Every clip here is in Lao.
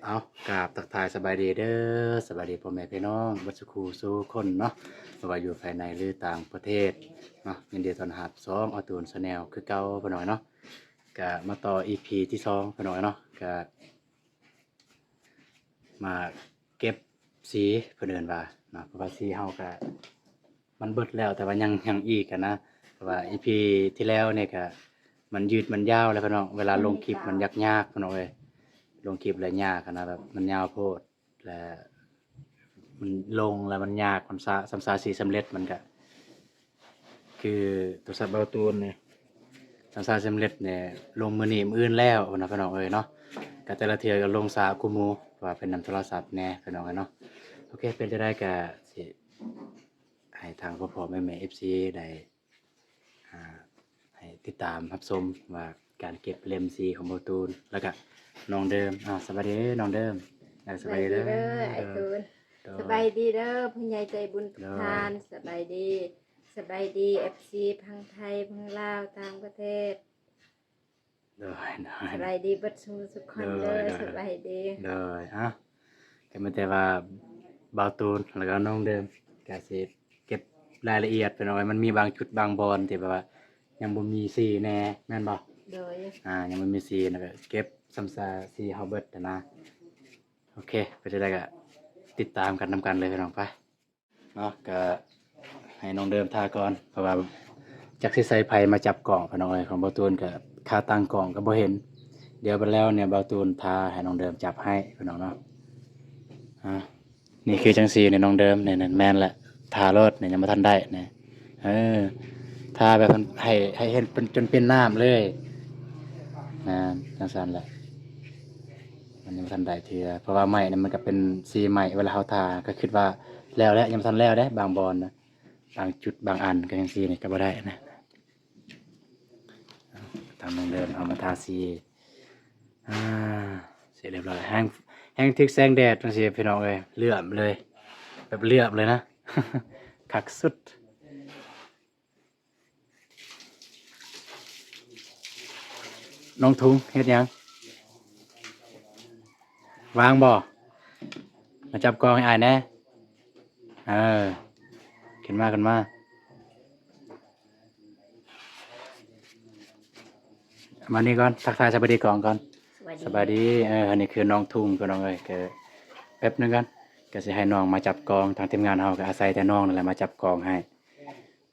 ເອົາ ກາບທັກທາຍສະບາຍດີເດີ ສະບາຍດີພໍ່ແມ່ພີ່ນ້ອງເບິດສູ່ຄູ່ສູ່ຄົນເນາະ ບໍ່ວ່າຢູ່ພາຍໃນ ຫຼື ຕ່າງປະເທດເນາະ. ຍິນດີຕ້ອນຮັບຊ່ອງອາຕູນແຊນແນວຄືເກົ່າ ພີ່ນ້ອງເນາະ. ກະມາຕໍ່ອີພີທີສອງ ພີ່ນ້ອງເນາະ ກະມາເກັບສີ ເພິ່ນເອີ້ນວ່າເນາະ ເພາະວ່າສີເຮົາກະ ມັນເບິດແລ້ວ ແຕ່ວ່າຍັງ ຍັງອີກຫັ້ນນະ. ເພາະວ່າອີພີທີ່ແລ້ວນີ້ກະ ມັນຍືດມັນຍາວແລ້ວ ພີ່ນ້ອງ ເວລາລົງຄລິບມັນຍາກໆ ພີ່ນ້ອງເອີຍ ລົງຄລິບແລ້ວຍາກຫັ້ນນະ ແບບມັນຍາວໂພດ ແລະ ມັນລົງແລ້ວມັນຍາກ ສ່ຳຊາ ສ່ຳຊາຊິສຳເລັດ ມັນກະ ຄືໂທລະສັບເບົາຕູນນີ້ ສ່ຳຊາຊິສຳເລັດນີ້ ລົງມື້ນີ້ມື້ອື່ນແລ້ວນະ ພີ່ນ້ອງເອີຍເນາະ. ກະແຕ່ລະເທື່ອກະລົງຊ້າກວ່າໝູ່ ເພາະວ່າເປັນນຳໂທລະສັບແດ່ ພີ່ນ້ອງເອີຍເນາະ. ໂອເຄ ເປັນຈັ່ງໃດກະຊິ ໃຫ້ທາງພໍ່ໆແມ່ໆ ເອັຟຊີ ໄດ້ ອ່າ ໃຫ້ຕິດຕາມຮັບຊົມວ່າການເກັບເຫຼັ້ມສີຂອງເບົາຕູນ ແລ້ວກະນ້ອງເດີມ. ອ່າ ສະບາຍດີເດີນ້ອງເດີມ ອ່າ ສະບາຍດີເດີ ສະບາຍດີເດີອ້າຍຕູນ ໂດຍ ສະບາຍດີເດີຜູ້ໃຫຍ່ໃຈບຸນທຸກທ່ານ ໂດຍ ສະບາຍດີ ສະບາຍດີ ເອັຟຊີ ທັງໄທ ທັງລາວ ຕ່າງປະເທດ ໂດຍ ໂດຍ ສະບາຍດີເບິດສູ່ທຸກຄົນເດີ ໂດຍ ໂດຍ ສະບາຍດີ ໂດຍ. ເອົ້າ ກະມີແຕ່ວ່າບ່າວຕູນ ແລ້ວກະນ້ອງເດີມ ກະຊິເກັບລາຍລະອຽດ ພີ່ນ້ອງເອີຍ ມັນມີບາງຈຸດບາງບ່ອນທີ່ແບບວ່າຍັງບໍ່ມີສີແດ່ ແມ່ນບໍ່? ໂດຍ ອ່າ ຍັງບໍ່ມີສີ ແລ້ວກະເກັບສ່ຳຊາສີເຮົາເບິດຫັ້ນນະ. ໂອເຄ ເປັນຈັ່ງໃດກະຕິດຕາມກັນນຳກັນເລີຍ ພີ່ນ້ອງ ໄປ. ເນາະ ກະໃຫ້ນ້ອງເດີມຖ່າຍກ່ອນ ເພາະວ່າຈັກຊິໃສ່ໃຜມາຈັບກ້ອງ ພີ່ນ້ອງເອີຍ ຂອງບ່າວຕູນກະຂາຕັ້ງກ້ອງກະບໍ່ເຫັນ. ດຽວໄປແລ້ວນີ້ບ່າວຕູນຖ່າຍໃຫ້ນ້ອງເດີມຈັບໃຫ້ ພີ່ນ້ອງເນາະ. ອ່າ ນີ້ຄືຈັ່ງຊີ້ນີ້ນ້ອງເດີມ ນີ້ ນີ້ແມ່ນແຫຼະ ຖ່າໂລດນີ້ ຍັງບໍ່ທັນໄດ້ນີ້. ເອີ ຖ່າແບບໃຫ້ ໃຫ້ເຫັນເປັນ ຈົນເປັນນ້ຳເລີຍ ແມ່ນ ຈັ່ງຊັ້ນແຫຼະ. ມັນຍັງບໍ່ທັນໄດ້ເທື່ອ ເພາະວ່າໄມ້ນີ້ມັນກະເປັນສີໃໝ່ ເວລາເຮົາທາກະຄິດວ່າແລ້ວແຫຼະ ຍັງບໍ່ທັນແລ້ວເດ້ ບາງບ່ອນນະ ບາງຈຸດບາງອັນກະຈັ່ງຊີ້ນີ້ກະບໍ່ໄດ້ນະ. ທາງນ້ອງເດີມເອົາມາທາສີ ອ່າ ເສັດຮຽບຮ້ອຍ ແຮງ ແຮງຖືກແສງແດດຈັ່ງຊີ້ ພີ່ນ້ອງເອີຍ ເຫຼື້ອມເລີຍ ແບບເຫຼື້ອມເລີຍນະ ຄັກສຸດ. ນ້ອງທຸງເຮັດຫຍັງ? ວ່າງບໍ່? ມາຈັບກ້ອງໃຫ້ອ້າຍແດ່. ເອີ ຂຶ້ນມາ ຂຶ້ນມາ. ມານີ້ກ່ອນ ທັກທາຍສະບາຍດີກ້ອງກ່ອນ. ສະບາຍດີ ສະບາຍດີ. ເອີ ອັນນີ້ຄືນ້ອງທຸງ ພີ່ນ້ອງເອີຍ ກະແປັບໜຶ່ງກ່ອນ ກະຊິໃຫ້ນ້ອງມາຈັບກ້ອງ. ທາງທີມງານເຮົາກະອາໄສແຕ່ນ້ອງນັ້ນແຫຼະມາຈັບກ້ອງໃຫ້.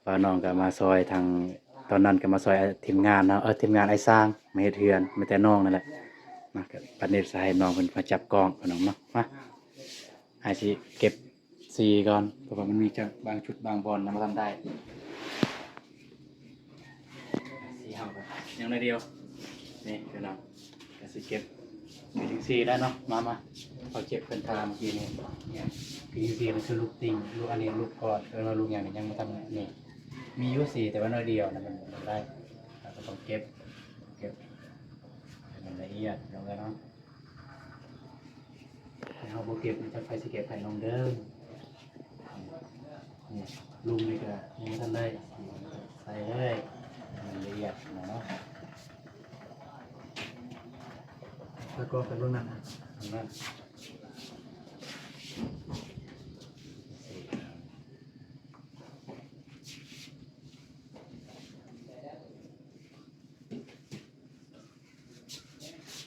ວ່ານ້ອງກະມາຊ່ອຍທາງ ຕອນນັ້ນກະມາຊ່ອຍທີມງານເນາະ ເອີ ທີມງານອ້າຍຊ້າງມາເຮັດເຮືອນ ມີແຕ່ນ້ອງນັ້ນແຫຼະ ມາ ກະບັດນີ້ຊິໃຫ້ນ້ອງເພິ່ນມາຈັບກ້ອງ ພີ່ນ້ອງເນາະ. ມາ ອ້າຍຊິເກັບສີກ່ອນ ເພາະວ່າມັນມີຈັກບາງຈຸດບາງບ່ອນຍັງບໍ່ທັນໄດ້ ສີເຮົາກະຍັງໜ້ອຍດຽວ ນີ້ ພີ່ນ້ອງ. ກະຊິເກັບຄືຈັ່ງຊີ້ແຫຼະເນາະ. ມາ ມາ ເຮົາເກັບເພິ່ນທາມື້ກີ້ນີ້ ຄືຈັ່ງຊີ້ ມັນຄືລູກຕິ່ງ ລູກອັນນີ້ ລູກກອດ ເອີ້ນວ່າລູກຫຍັງນີ້ ຍັງບໍ່ທັນນີ້ ມີຢູ່ສີ ແຕ່ວ່າໜ້ອຍດຽວນະ ມັນບໍ່ໄດ້ ເຮົາກະຕ້ອງເກັບ ເກັບໃຫ້ມັນລະອຽດ ພີ່ນ້ອງເອີຍເນາະ. ເຮົາບໍ່ເກັບ ຈັກໃຜຊິເກັບໃຫ້ນ້ອງເດີ. ນີ້ ລຸ່ມນີ້ກະຍັງບໍ່ທັນໄດ້ ໃສ່ເລີຍ ໃຫ້ມັນລະອຽດເນາະ. ແລ້ວກໍໄປເບິ່ງນັ້ນ ເບິ່ງນັ້ນ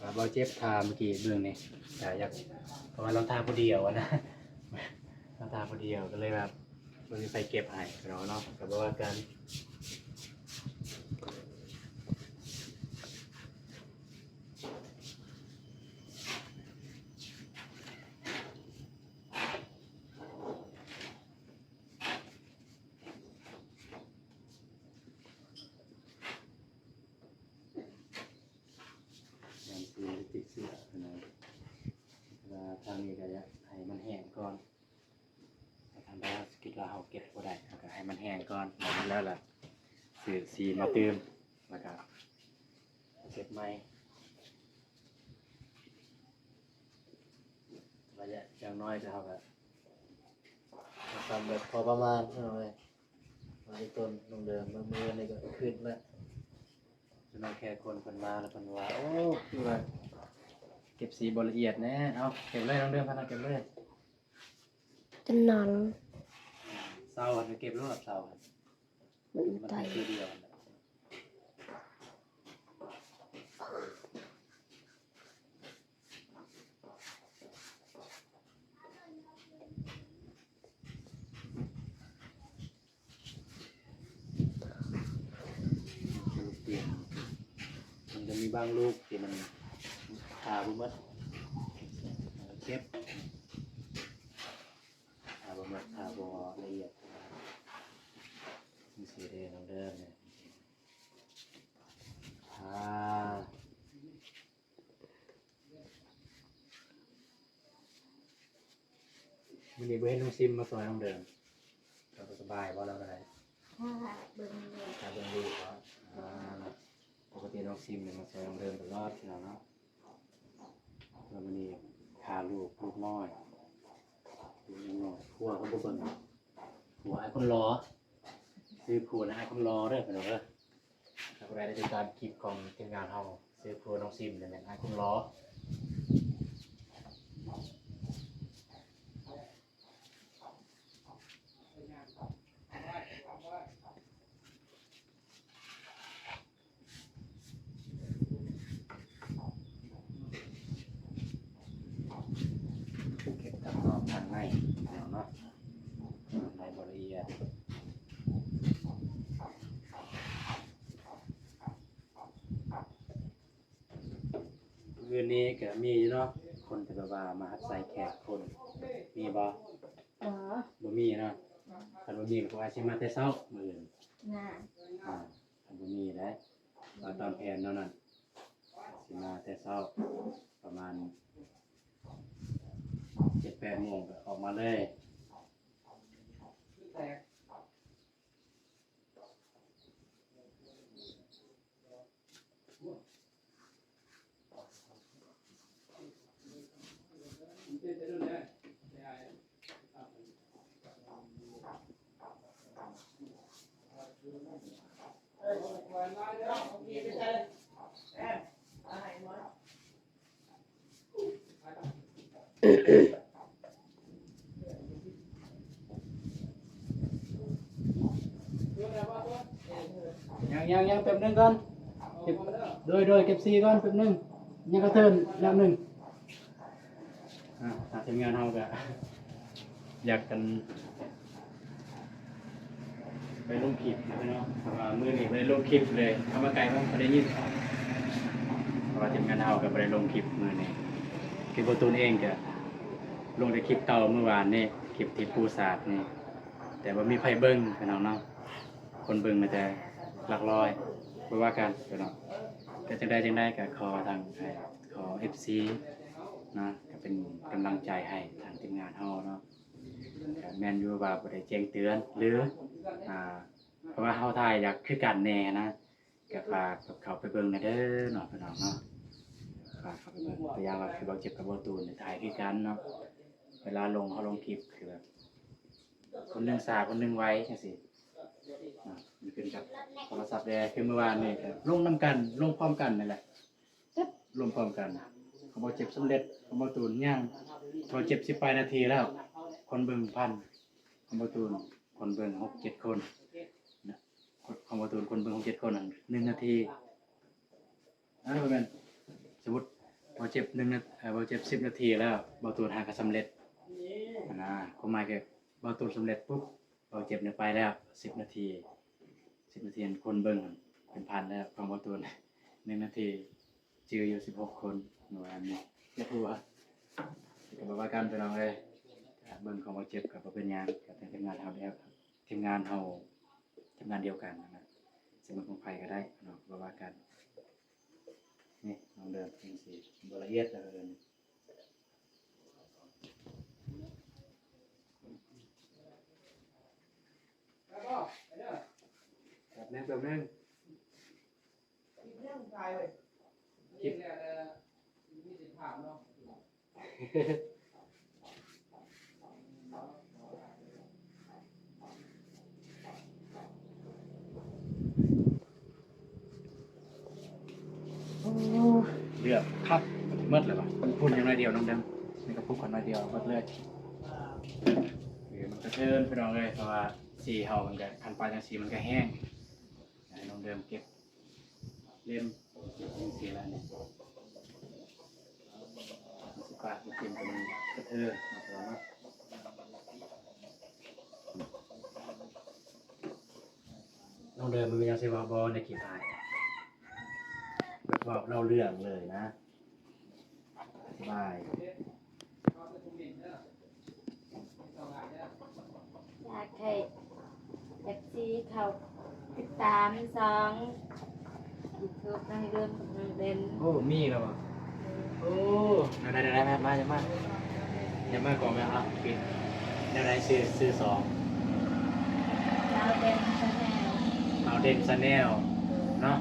ວ່າບໍ່ເຈັບ ຖ້າເມື່ອກີ້ເບິ່ງນີ້ ກະຢາກ ເພາະວ່າລາວຖ້າຜູ້ດຽວຫັ້ນນະ ລາວຖ້າຜູ້ດຽວ ກະເລີຍແບບບໍ່ມີໃຜເກັບໃຫ້ເນາະ ກະບໍ່ວ່າກັນ. ຍາມຄືຕິດເຊື້ອນະ ແຕ່ວ່າທາງນີ້ກະຢາກໃຫ້ມັນແຫ້ງກ່ອນ ຖ້າທາງໃດເຮົາຄິດວ່າເຮົາເກັບບໍ່ໄດ້ ເຮົາກະໃຫ້ມັນແຫ້ງກ່ອນ ແລ້ວ ແລ້ວລະຊື້ສີມາຕື່ມ ແລ້ວກະເກັບໃໝ່ ລະຍະຢ່າງໜ້ອຍກະເຮົາກະ ກະຊຳແບບພໍປະມານເນາະ ເອີຍ ມາອີກຕົ້ນໜຶ່ງເດີ ມື້ນີ້ກະຂຶ້ນລະ ຈົນວ່າແຂກຄົນເພິ່ນມາລະເພິ່ນວ່າ ໂອ້ ຄືວ່າ ເກັບສີບໍ່ລະອຽດແດ່. ເອົາ ເກັບເລີຍ ນ້ອງເດີມ ພານະເກັບເລີຍ ຈະໜັງ. ເສົາຫັ້ນກໍເກັບໂລດ ເສົາຫັ້ນ ມັນ ມັນ ໄຕ ເປັນຄືດຽວ. ມັນຈະມີບາງລູກທີ່ມັນຜ່າບໍ່ໝົດ ເກັບ ຜ່າບໍ່ໝົດ ຜ່າບໍ່ລະອຽດ ຈັ່ງຊີ້ເດ້ ນ້ອງເດີມ. ອ່າ ມື້ນີ້ບໍ່ເຫັນນ້ອງຊິມມາຊ່ອຍນ້ອງເດີມ ເຈົ້າສະບາຍບໍ່ ແລ້ວກໍໄດ້ ຖ້າເບິ່ງ ຖ້າເບິ່ງລູກບໍ່? ອ່າ ປົກກະຕິນ້ອງຊິມນີ້ມາຊ່ອຍນ້ອງເດີມຕະຫຼອດເນາະ ແລ້ວມື້ນີ້ພາລູກ ລູກນ້ອຍ ລູກນ້ອຍ ຜົວກໍບໍ່ເບິ່ງ ຜົວອ້າຍຄົນຫຼໍ່ ຊື້ຜົວນະອ້າຍຄົນຫຼໍ່ເດີ ພີ່ນ້ອງເດີ. ຖ້າຜູ້ໃດໄດ້ຕິດຕາມຄລິບຂອງທີມງານເຮົາ ຊື່ຜູ້ນ້ອງຊິມນີ້ແມ່ນອ້າຍຄົນຫຼໍ່. ເກັບກັບນອກທາງໃນເນາະ ທາງໃນບໍ່ລະອຽດ. ມື້ນີ້ກໍມີຢູ່ເນາະ ຄົນທີ່ແບບວ່າມາຮັບໃຊ້ແຂກຄົນ ມີບໍ່? ບໍ່ ບໍ່ມີເນາະ. ຄັນບໍ່ມີກໍອາດຊິມາແຕ່ເຊົ້າມື້ອື່ນນະ. ອ່າ ຄັນບໍ່ມີໄດ໋ ວ່າຕາມແຜນແນວນັ້ນ ຊິມາແຕ່ເຊົ້າ ປະມານເຈັດແປດໂມງກໍອອກມາເລີຍ. ຍັງໆໆ ແປັບໜຶ່ງກ່ອນ ເກັບ ໂດຍໆ ເກັບສີກ່ອນແປັບໜຶ່ງ ຍັງກະເທີນແປັບໜຶ່ງ. ອ່າ ທາງທີມງານເຮົາກະຢາກກັນໄປລົງຄລິບເນາະ ເພາະວ່າມື້ນີ້ບໍ່ໄດ້ລົງຄລິບເລີຍ ເອົາມາໄກບໍ່ໄດ້ຍິນ ເພາະວ່າທີມງານເຮົາກະບໍ່ໄດ້ລົງຄລິບມື້ນີ້ ຄືບໍ່ຕູນເອງກະລົງແຕ່ຄລິບເກົ່າມື້ວານນີ້ ຄລິບທີ່ປູສາດນີ້ ແຕ່ບໍ່ມີໃຜເບິ່ງພີ່ນ້ອງເນາະ ຄົນເບິ່ງມີແຕ່ຫຼັກຮ້ອຍ ບໍ່ວ່າກັນເນາະ. ແຕ່ຈັ່ງໃດຈັ່ງໃດກໍຂໍທາງ ຂໍເອັຟຊີເນາະ ກໍເປັນກຳລັງໃຈໃຫ້ທາງທີມງານເຮົາເນາະ ກໍແມ່ນຢູ່ວ່າບໍ່ໄດ້ແຈ້ງເຕືອນ ຫຼື ອ່າ ເພາະວ່າເຮົາຖ່າຍຢາກຄືກັນແດ່ນະ ກໍຝາກເຂົ້າໄປເບິ່ງແດ່ເດີເນາະ ພີ່ນ້ອງເນາະ ຝາກເຂົ້າໄປເບິ່ງ ຕົວຢ່າງວ່າຄືເບົາເຈັບກັບເບົາຕູນນີ້ຖ່າຍຄືກັນເນາະ ເວລາລົງ ເຮົາລົງຄລິບຄືແບບ ຄົນໜຶ່ງຊ້າ ຄົນໜຶ່ງໄວ ຈັ່ງຊີ້ເນາະ ມັນຂຶ້ນກັບໂທລະສັບແດ່ ຄືມື້ວານນີ້ກໍລົງນຳກັນ ລົງພ້ອມກັນນີ້ແຫຼະ ລົງພ້ອມກັນ ຂອງເບົາເຈັບສຳເລັດ ຂອງເບົາຕູນຍັງ ເບົາເຈັບສິບປາຍນາທີແລ້ວ ຄົນເບິ່ງພັນ ຂອງເບົາຕູນຄົນເບິ່ງຫົກເຈັດຄົນນະ ຂອງເບົາຕູນຄົນເບິ່ງຫົກເຈັດຄົນ ໜຶ່ງນາທີ ອ່າ ບໍ່ແມ່ນ ສົມມຸດເບົາເຈັບໜຶ່ງນາ ເອີ ເບົາເຈັບສິບນາທີແລ້ວ ເບົາຕູນຫາກະສຳເລັດຫັ້ນນະ ຄວາມໝາຍຄືເບົາຕູນສຳເລັດປຸບ ເບົາເຈັບນີ້ໄປແລ້ວສິບນາທີ ສິບນາທີ ຄົນເບິ່ງເປັນພັນແລ້ວ ຂອງເບົາຕູນໜຶ່ງນາທີ ຈື່ຢູ່ສິບຫົກຄົນ ເມື່ອວານນີ້ ເຈັບຫົວ ກໍບໍ່ວ່າກັນພີ່ນ້ອງເອີຍ ເບິ່ງຂອງເບົາເຈັບກໍບໍ່ເປັນຫຍັງ ກໍເປັນທີມງານເຮົາແລ້ວ ທີມງານເຮົາ ທີມງານດຽວກັນນະ ຊິເບິ່ງຂອງໃຜກໍໄດ້ເນາະ ບໍ່ວ່າກັນ. ນີ້ນ້ອງເດີມຈັ່ງຊີ້ ບໍ່ລະອຽດເດີ ແປັບໜຶ່ງ ແປັບໜຶ່ງ ຄລິບ ໂອ້ ເລືອດຄັກໝົດແລ້ວວະ. ດຽວນ້ອງເດີມ ນີ້ກໍປຸກກ່ອນໜ້ອຍດຽວເບິດເລີຍ. ຄືມັນກະເທີນພີ່ນ້ອງເອີຍ ເພາະວ່າສີເຮົາມັນກະ ຄັນປານຈັ່ງຊີ້ມັນກະແຫ້ງ. ໃຫ້ນ້ອງເດີມເກັບເລັມຈັ່ງຊີ້ລະນີ້ ມັນຊິປາດບໍ່ເຕັມ ກໍມັນກະເທີນເນາະ. ນ້ອງເດີມ ມັນມີຫຍັງຊິເວົ້າບໍ່ໃນຄລິບອ້າຍ? ແບບເວົ້າເລົ່າເລື່ອງເລີຍນະ ອະທິບາຍ. ຢາກໃຫ້ເອັຟຊີເຂົ້າຕິດຕາມຊ່ອງຢູທູບນ້ອງເດີມກັບນ້ອງເດັ່ນ. ໂອ້ ມີແລ້ວບໍ່? ໂອ້ ໄດ້ໆໆ ມາ ມາ ມາ ຢ່າມາກ່ອນແມ່ນ ອ່ະ ປິດ. ແນວໃດ? ຊື່ ຊື່ຊ່ອງ ບ່າວເດັ່ນ Channel ບ່າວເດັ່ນ Channel ເນາະ.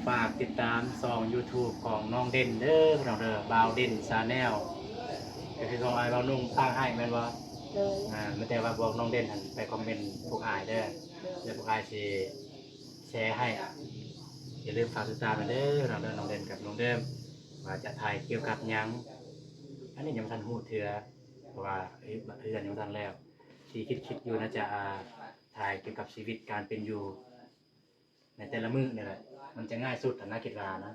ຝາກຕິດຕາມຊ່ອງຢູທູບຂອງນ້ອງເດັ່ນເດີພີ່ນ້ອງເດີ ບ່າວເດັ່ນ Channel ກໍຄືຂອງອ້າຍບ່າວນຸ່ງສ້າງໃຫ້ແມ່ນບໍ່? ໂດຍ. ອ່າ ມີແຕ່ວ່າບອກນ້ອງເດັ່ນຫັ້ນໄປຄອມເມັນພວກອ້າຍເດີ ໂດຍ ແລ້ວພວກອ້າຍຊິແຊໃຫ້. ຢ່າລືມຝາກຕິດຕາມນຳເດີພີ່ນ້ອງເດີ ນ້ອງເດັ່ນກັບນ້ອງເດີມ ວ່າຈະຖ່າຍກ່ຽວກັບຫຍັງ ອັນນີ້ຍັງບໍ່ທັນຮູ້ເທື່ອ ເພາະວ່າເຮືອນຍັງບໍ່ທັນແລ້ວ. ທີ່ຄິດໆຢູ່ ໜ້າຈະ ອ່າ ຖ່າຍກ່ຽວກັບຊີວິດການເປັນຢູ່ໃນແຕ່ລະມື້ນີ້ແຫຼະ ມັນຈະງ່າຍສຸດຫັ້ນນະ ຄິດວ່ານະ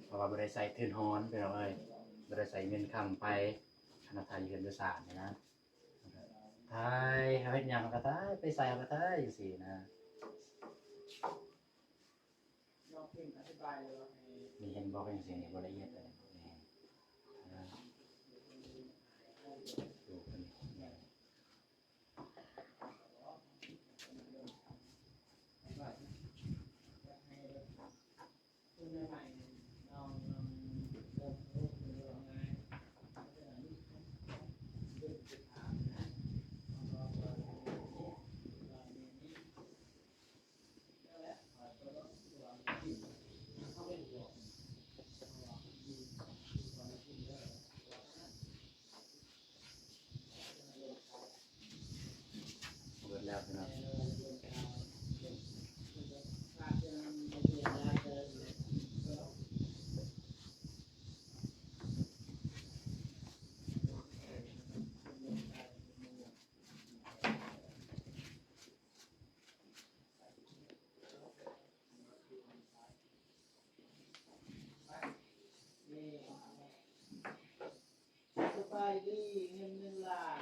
ເພາະວ່າບໍ່ໄດ້ໃຊ້ທຶນຮອນພີ່ນ້ອງເອີຍ ບໍ່ໄດ້ໃຊ້ເງິນຄຳໄປ ຂະໜາດຖ່າຍຢູ່ເຮືອນຢູ່ຊານນີ້ນະ ຖ່າຍ ເຮົາເຮັດຫຍັງເຮົາກໍຖ່າຍ ໄປໃສເຮົາກໍຖ່າຍຈັ່ງຊີ້ນະ. ນີ້ເຫັນບໍ່ ເປັນຈັ່ງຊີ້ນີ້ ບໍ່ລະອຽດປານໃດນີ້ ອ່າ ເບິດແລ້ວພີ່ນ້ອງ. ສະບາຍດີ ເງິນໜຶ່ງລ້ານ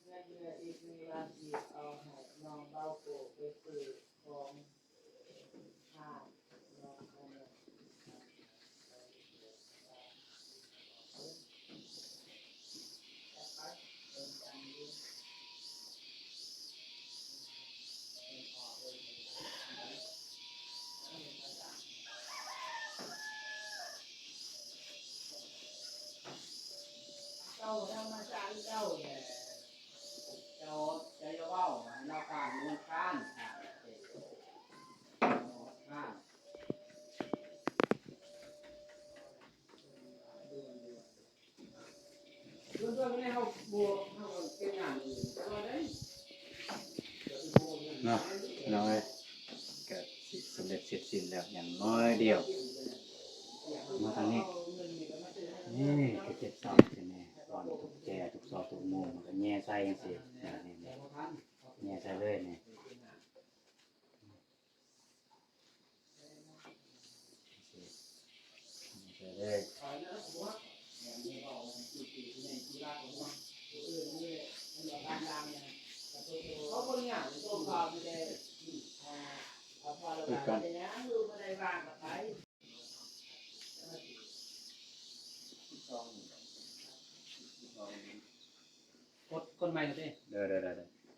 ເງິນເຫຼືອອີກໜຶ່ງລ້ານກີບ ເອົາໃຫ້ນ້ອງເບົາໂກໄປຊື້ຂອງ ເຈົ້າທຳມະຊາດເຈົ້າແຫຼະ ເຈົ້າ ເຈົ້າຢ່າເວົ້າໃຫ້ລາວຟັງ ມັນຄ້ານ ຄ້ານ ຄ້ານ. ເນາະ ພີ່ນ້ອງເອີຍ ກໍຊິສຳເລັດເສັດສິ້ນແລ້ວ ຍັງໜ້ອຍດຽວ. ມາທາງນີ້ ນີ້ກໍເກັບຊຳເປັນນີ້ ຕອນທຸກແຈທຸກຊອກທຸກມຸມ ມັນກໍແຍ່ໃສ່ຈັ່ງຊີ້ ນີ້ ນີ້ ນີ້ ແຍ່ໃສ່ເລີຍນີ້. ກົດ ກົດໃໝ່ກໍໄດ້ ເດີ ເດີ ເດີ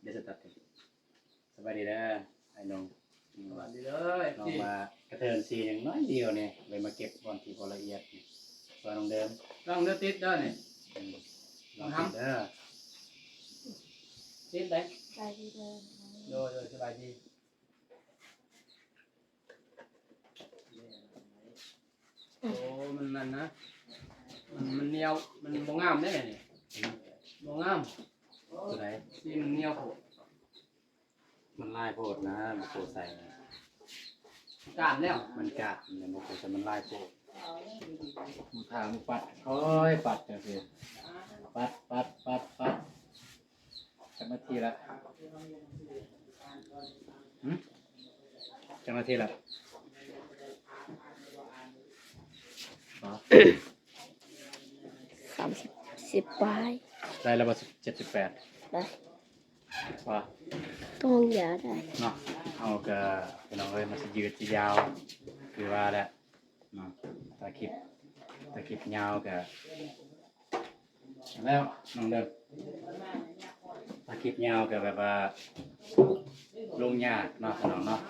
ເດີ ສະຕາດ ສະບາຍດີເດີອ້າຍໜຸ່ມ. ສະບາຍດີເດີ ນ້ອງມາກະເທີນສີຫຍັງໜ້ອຍດຽວນີ້ ເລີຍມາເກັບບ່ອນທີ່ບໍ່ລະອຽດນີ້ ຊ່ອຍນ້ອງເດີມ. ລອງເດີ ຕິດເດີນີ້ ອືມ ລອງຕິດເດີ ຕິດໄດ໋. ສະບາຍດີເດີ ໂດຍ ໂດຍ ສະບາຍດີ. ໂອ້ ມັນນັ້ນນະ ມັນ ມັນໜຽວ ມັນບໍ່ງາມເດ້ນີ້ ບໍ່ງາມ. ຕົວໃດ? ສີມັນໜຽວໂພດ ມັນຫຼາຍໂພດນະ ບໍ່ໂຄໃສ່ນະ ການແລ້ວ ມັນການ ມັນບໍ່ໂຄໃສ່ ມັນຫຼາຍໂພດ. ໝູ່ທ່າໝູ່ປັດ ຄ່ອຍປັດຈັ່ງຊີ້ ປັດ ປັດ ປັດ ປັດ. ຈັກນາທີລະ? ຫຶ? ຈັກນາທີລະ? ສາມສິບ ສິບປາຍ. ໄດ້ແລ້ວບໍ່? ເຈັດສິບແປດ ໄດ້ ວ່າ ຕ້ອງຢາໄດ້ເນາະ. ເຮົາກະ ພີ່ນ້ອງເອີຍ ມັນຊິຍືດຊິຍາວ ຄືວ່າແຫຼະເນາະ. ຖ້າຄລິບ ຖ້າຄລິບຍາວກະ ແລ້ວນ້ອງເດີມ ຖ້າຄລິບຍາວກໍແບບວ່າລົງຍາກເນາະ ພີ່ນ້ອງເນາະ.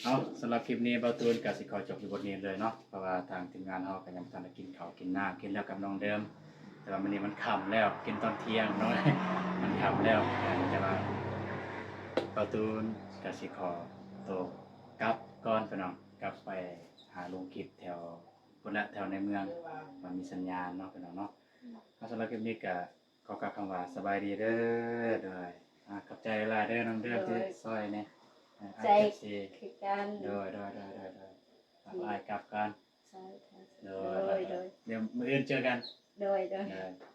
ເອົາ ສຳລັບຄລິບນີ້ ເບົາຕູນກໍຊິຂໍຈົບຢູ່ບົດນີ້ເລີຍເນາະ ເພາະວ່າທາງທີມງານເຮົາກໍຍັງບໍ່ທັນໄດ້ກິນເຂົ້າກິນນ້ຳ ກິນແລ້ວກັບນ້ອງເດີມ ແຕ່ວ່າມື້ນີ້ມັນຄ່ຳແລ້ວ ກິນຕອນທ່ຽງເນາະ ມັນຄ່ຳແລ້ວ. ແຕ່ວ່າເບົາຕູນກໍຊິຂໍໂຕກັບກ່ອນ ພີ່ນ້ອງ ກັບໄປຫາລົງຄລິບແຖວພຸ້ນແຫຼະ ແຖວໃນເມືອງ ມັນມີສັນຍານເນາະ ພີ່ນ້ອງເນາະ. ອືມ ສຳລັບຄລິບນີ້ກໍ ຂໍກ່າວຄຳວ່າສະບາຍດີເດີ. ໂດຍ ອາ ຂອບໃຈຫຼາຍເດີນ້ອງເດີມ ໂດຍ ທີ່ຊ່ອຍແດ່ ເອີ ໃຈ ອ້າຍເອັຟຊີ ຄືກັນ. ໂດຍ ໂດຍ ໂດຍ ໂດຍ ໂດຍ ອາ ທີ່ ອ້າຍກັບກ່ອນ. ໂດຍ ໂດຍ ໂດຍ ໂດຍ ດຽວມື້ອື່ນເຈີກັນ. ໂດຍ ໂດຍ ໂດຍ.